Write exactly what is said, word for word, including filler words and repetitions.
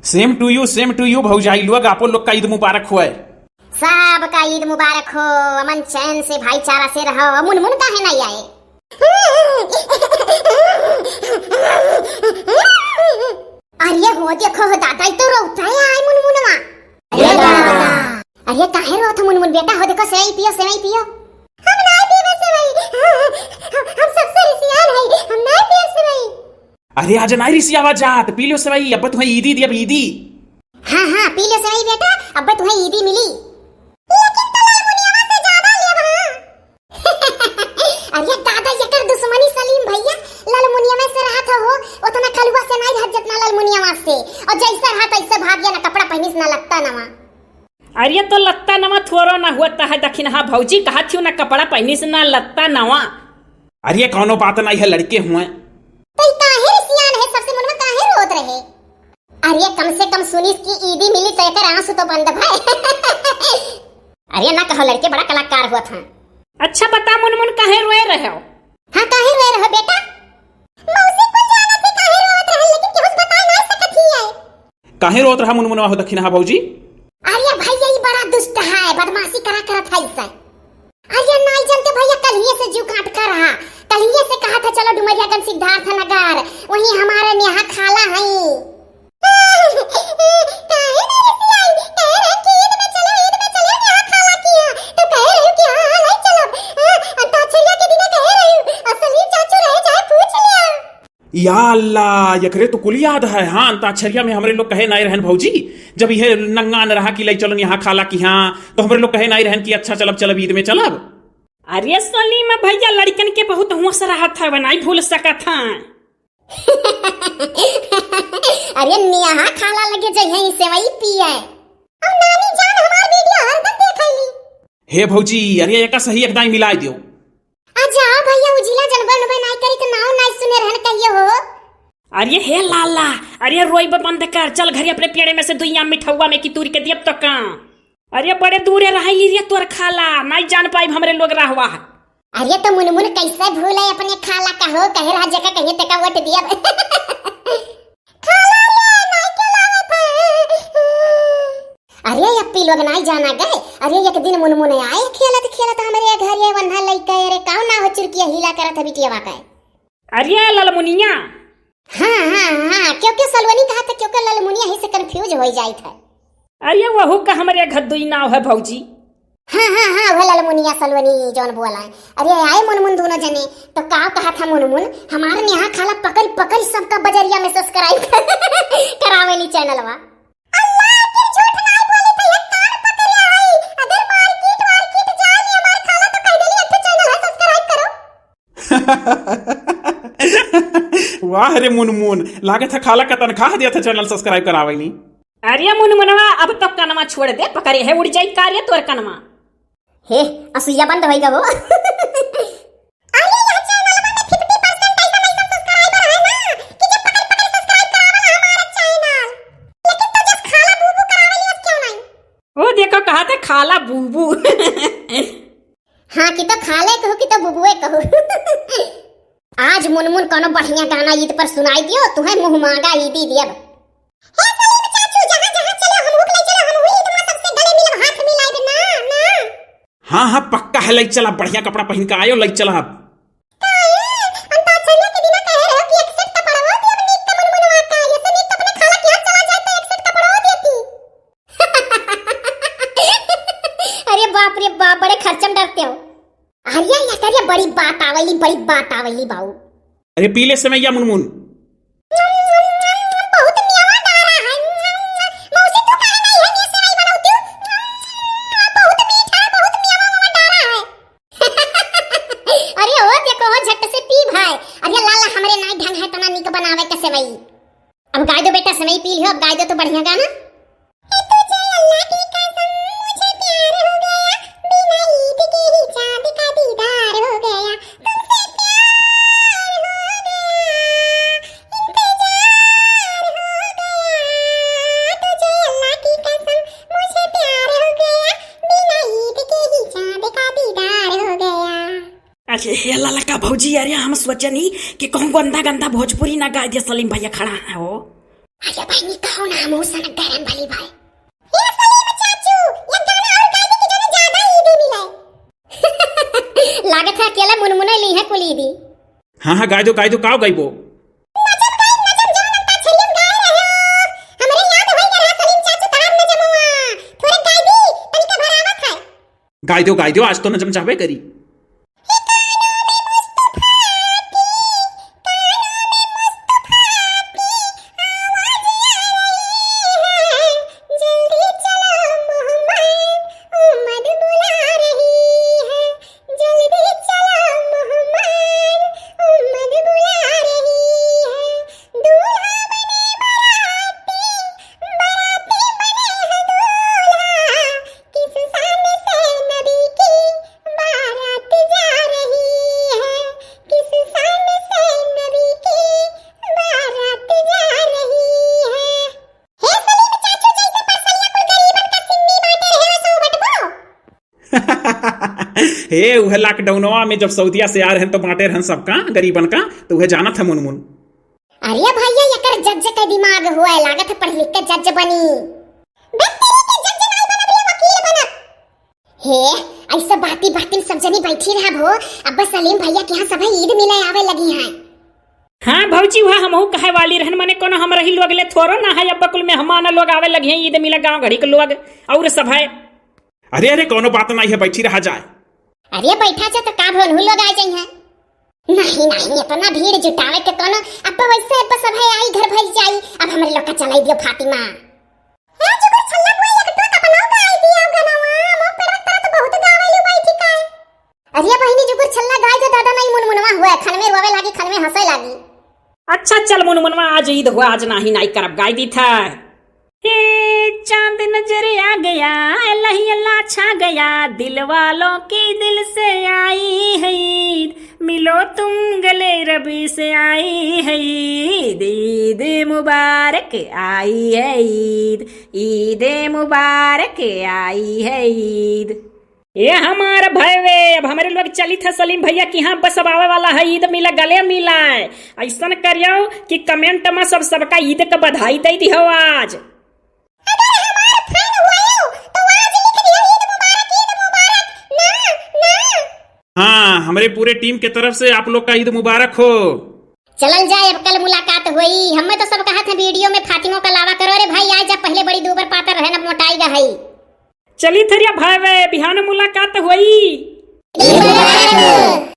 Same to you, same to you भौजाई लोग, आपो लोग का ईद मुबारक होए। सबका ईद मुबारक हो। अमन चैन से भाईचारा से रहो। मुनमुन काहे नहीं आए? अरे हो देखो हो दादा, ई तो रोता है आए मुनमुनवा। अरे दादा। अरे काहे रोत मुनमुन बेटा, हो देखो सेवई पियो, सेवई पियो। हम ना पीबे सेवई, हम, हम सबसे रिसियान है, हम ना पीबे सेवई। अरे आज नाई रिसियावा जात, पी लो सेवई, अब तुम्हें ईदी दी, अब ईदी। हाँ, हाँ, पी लो सेवई बेटा, अब तुम्हें ईदी मिली। लेकिन तो ललमुनियावा से ज्यादा लेब, हाँ। अरे दादा, एकर दुश्मनी सलीम भैया, ललमुनियावा से रहत हो, उतना कलुआ से नहीं रहत जितना ललमुनियावा से। और जैसा रहा तैसे भाग गया, ना कपड़ा पहनिस ना लत्ता नवा। अरे तो लत्ता नवा थोरो ना होता है दखिनहा भौजी, कहा थियो ना कपड़ा पहनिस ना लत्ता नवा। अरे कौनो बात नहीं है, लड़के हुए। तो ई काहे रिसियान है, सबसे मुनवा काहे रोत रहे? अरे कम से कम सुनिस की ईदी मिली तो एकर आंसू तो बंद भय। अरे ना कहो लड़के बड़ा कलाकार होत हैं। अच्छा बता मुनमुन काहे रोए रहे हो? हाँ काहे रोए रहे बेटा? मौसी कुल जानत ही काहे रोत रहे लेकिन केहू से बताए ना सकत ही है। काहे रोत रहा मुनमुनवा हो दखिनहा भौजी? अरे भैया ई बड़ा दुष्ट है, बदमाशी करा करत है इसे। अरे नाई जनते भैया, कलिये से जीव काट कर रहा, कलिये से कहा था चलो डुमरियागंज सिद्धार्थ नगर, वहीं हमारे नेहा खाला हई। काहे नहीं रिसियाई? कहे रहे कि ईद में चलो, ईद में चलो, नेहा खाला की है, तो कहे रहे कि हाँ, हाँ, ले चलब। हाँ, अंताक्षरिया के दिने कहे रहे, असली चाचू रहे चाहे पूछ लिया। या अल्लाह, एकरे तो कुल याद है। हाँ, अंताक्षरिया में हमरे लोग कहे नाई रहन भौजी, जब इहे नंगान रहा कि ले चलो नेहा खाला की हाँ, तो हमरे लोग कहे नाई रहन कि अच्छा चलब, चलब, ईद में चलब। अरे सलीम भैया, लड़कन के बहुत होश रहत है, नाई भूल सकत है। अरे नेहा खाला लगे जइहे ई सेवई पिए। और नानी जान हमार वीडियो हरदम देखैली। हे भौजी, अरे एका सही एक दाई मिलाए दियो। आ जाओ भैया, उजिला जनबन बन नाई करी तो नाव नाई सुने रहन कहियो हो। अरे हे लाला, अरे रोइब बंद कर, चल घरे अपने पेड़े में से दुइया मिठौआ में की तूर के दियब तो का। अरे बड़े दूरे रहली रे तोर खाला, नाई जान पाइब हमरे लोग रहवा। अरे तो मुनमुन कैसे भूले अपने खाला का हो, कहे रहा जेका कहिए तेका वोट दियब। खाला रे, नाई के लागत है। अरे अप्पी लोग नाई जाना गए। अरे एक दिन मुनमुन आए खेलत खेलत हमरे घर ये वन्हा लइका, अरे काऊ ना हो चुरकिया हीला करत है बिटिया का। अरे ललमुनिया। हाँ, हाँ, हाँ, क्योंकि सलवनी कहा था, क्योंकि ललमुनिया ही से confuse हो जाई था। अरे वहू का हमरे घर दुई नाव है भौजी। हाँ, हाँ, हाँ, वह ललमुनिया सलवनी जौन बोला है। अरे आए मुनमुन दोनों जने, तो का कहा था मुनमुन, हमारे नेहा खाला पकड़ पकड़ सबका बजरिया में subscribe करावे नी चैनलवा। अल्लाह के झूठ नाई बोली तो ये कान पकड़िया है। अगर market वार्केट जाए नी हमारे खाला तो कह देली, "अच्छा channel है, subscribe करो।" वाह रे मुनमुन, लागत है खाला का तनखाह दिया था channel subscribe करावे नी। अरे मुनमुनवा, अब तो कनवा छोड़ दे, पकड़े है उड़ जाई का रे तोर कनवा। हे, असुइया बंद होई गबो। अरे यह channel में fifty percent ऐसा ऐसा subscriber है ना कि जे पकड़ पकड़ subscribe करावल हमारा channel। लेकिन तो जस खाला बूबू करावल बस क्यों नहीं? ओ देखो कहा थे खाला बूबू। हाँ, कि तो खाले कहू, कि तो बुबुए कहू। आज मुनमुन कोनो बढ़िया गाना ईद पर सुनाई दियो, तुहे मुँह मांगा ईदी दियब। हे सलीम चाचू, जहाँ जहाँ चलो, हमहू के ले चलो, हमहू ईद में सबसे गले मिलब, हाथ मिलाइब ना, ना। हाँ, हाँ, पक्का है, ले चला, बढ़िया कपड़ा पहिन के आयो, ले चला। काहे? अंताक्षरिया के दिना कहे रहो कि एक set कपड़वा दियब नीक के मुनमुनवा का, ये से नीक तो अपने खाला के यहाँ चला जाए तो एक set कपड़वा देती। अरे बाप रे बाप, बड़े खर्चम डरते हो। अरे या करिया, बड़ी बात आवेली, बड़ी बात आवेली बाऊ। अरे पीले समय या मुनमुन। बहुत मेवा डारा है। मौसी तू काहे नहीं है, ये सेवई बनौती हूँ। बहुत मीठा है, बहुत मेवा मेवा डारा है। अरे ओ देखो, हो झट से पी भाई। अरे लाला, हमरे नाई ढंग है तना निक बनावे के सेवई। अब गाय दो बेटा, सेवई पी लियो, अब गाय दो तो बढ़िया गाना। ए तुझे अल्लाह की कसम, मुझे प्यार हो गया, बिना ईद के ही चांद का दीदार हो गया, तुमसे प्यार हो गया, इंतजार हो गया, तुझे अल्लाह की कसम, मुझे प्यार हो गया, बिना ईद के ही चांद का दीदार हो गया। अरे हे ललका भौजी, अरे हम सोचनी कि कहूँ गंदा गंदा भोजपुरी ना गाय दे सलीम भैया खड़ा है हो। अरे बहिनी, कहो ना, हमहू सनक गरम भली भाई। ए सलीम चाचू, एक गाना और गाई दी कि जने ज्यादा ईदी मिले। लागत है अकेले मुनमुने ली है कुल ईदी। हाँ, हाँ, गाय दो, गाय दो, काव गाइबो? नजम गाई, नजम जौन अंताक्षरियम गाए रहे हो। हमरे याद होई गए रहा सलीम चाचू तहार नजमुआ। थोड़े गाई दी, तनिका भरावत है। गाई दो, गाई दो, आज तो नजम चाहबे करी। जल्दी चलो मेहमान, उम्मत बुला रही है। जल्दी चलो मेहमान, उम्मत बुला रही है। दूल्हा बने बाराती, बाराती बने हैं दूल्हा। किस शान से नबी की बारात जा रही है, किस शान से नबी की बारात जा रही है। हे सलीम चाचू, जैसे परसलिया कुल गरीबन का सिन्नी बांटे रहे, वैसे बंटबो। हे, उहे लॉकडाउनवा में जब सऊदिया से आ रहे हैं तो बांटे रहन सबका, गरीबन का, तो उहे जानत है मुनमुन। अरे भैया, एकर जज के दिमाग हुआ है, लागत है पढ़ लिख के जज बनी। बे तेरी के जज नाई बनब रे, वकील बनब। हे, ऐसे बाती बाती में सब जनी बैठी रहब हो। अब सलीम भैया के यहाँ सभे ईद मिले आवे लगी हैं। हाँ भौजी, वह हमहू कहे वाली रहन, मने कोनो हमरही लोग ले थोड़ो ना है, अब कुल मेहमान लोग आवे लगी हैं ईद मिले, गाँव घड़ी के लोग और सभे। अरे, अरे, कोनो बात नहीं है, बैठी रहा जाए। अरे बैठा जा तो का भोनहू लोग आ जाई हैं। नहीं, नहीं, इतना भीड़ जुटावे के कोनो, अब वैसे अब सभे आई घर भर जाई, अब हमरे लोग का चलाई दियो फातिमा। हे जुगुर छल्ला बुआ, एक ठो अपनो गाई दियो गनवा, मुँह पेटवा तरह तो बहुत गावे लू बैठी का। अरे बहिनी जुगुर छल्ला गाई दे दादा, नहीं मुनमुनवा हुआ, खन में रोवे लागी, खन में हंसे लागी। अच्छा चल मुनमुनवा, आज ईद हुआ, आज नाही नाई करब, गाई दी था। हे चांद नजर आ गया, लही अल्लाह छा गया, दिल वालों की दिल से आई है ईद, मिलो तुम गले रबी से आई है ईद, ईद मुबारक आई है ईद, ईद मुबारक आई है ईद। ए हमार भयवे, अब हमरे लोग चलित है सलीम भैया की, हाँ बस अब आवे वाला है ईद मिला, गले मिला है। ऐसन करियो कि comment में सब सबका ईद का बधाई दे दिहो आज। अगर हमार fan हुआयो, तो आज लिख दियो ईद मुबारक, ईद मुबारक। ना, ना। हाँ, हमरे पूरे team के तरफ से आप लोग का ईद मुबारक हो। चलल जाए, अब कल मुलाकात होई। हमें तो सब कहत है video में फातिमो का लावा करो। अरे भाई, आए जा, पहले बड़ी दूबर पातर रहे, अब मोटाई गा है। चली थरिया भाई, बिहान मुलाकात होई। ईद मुबारक।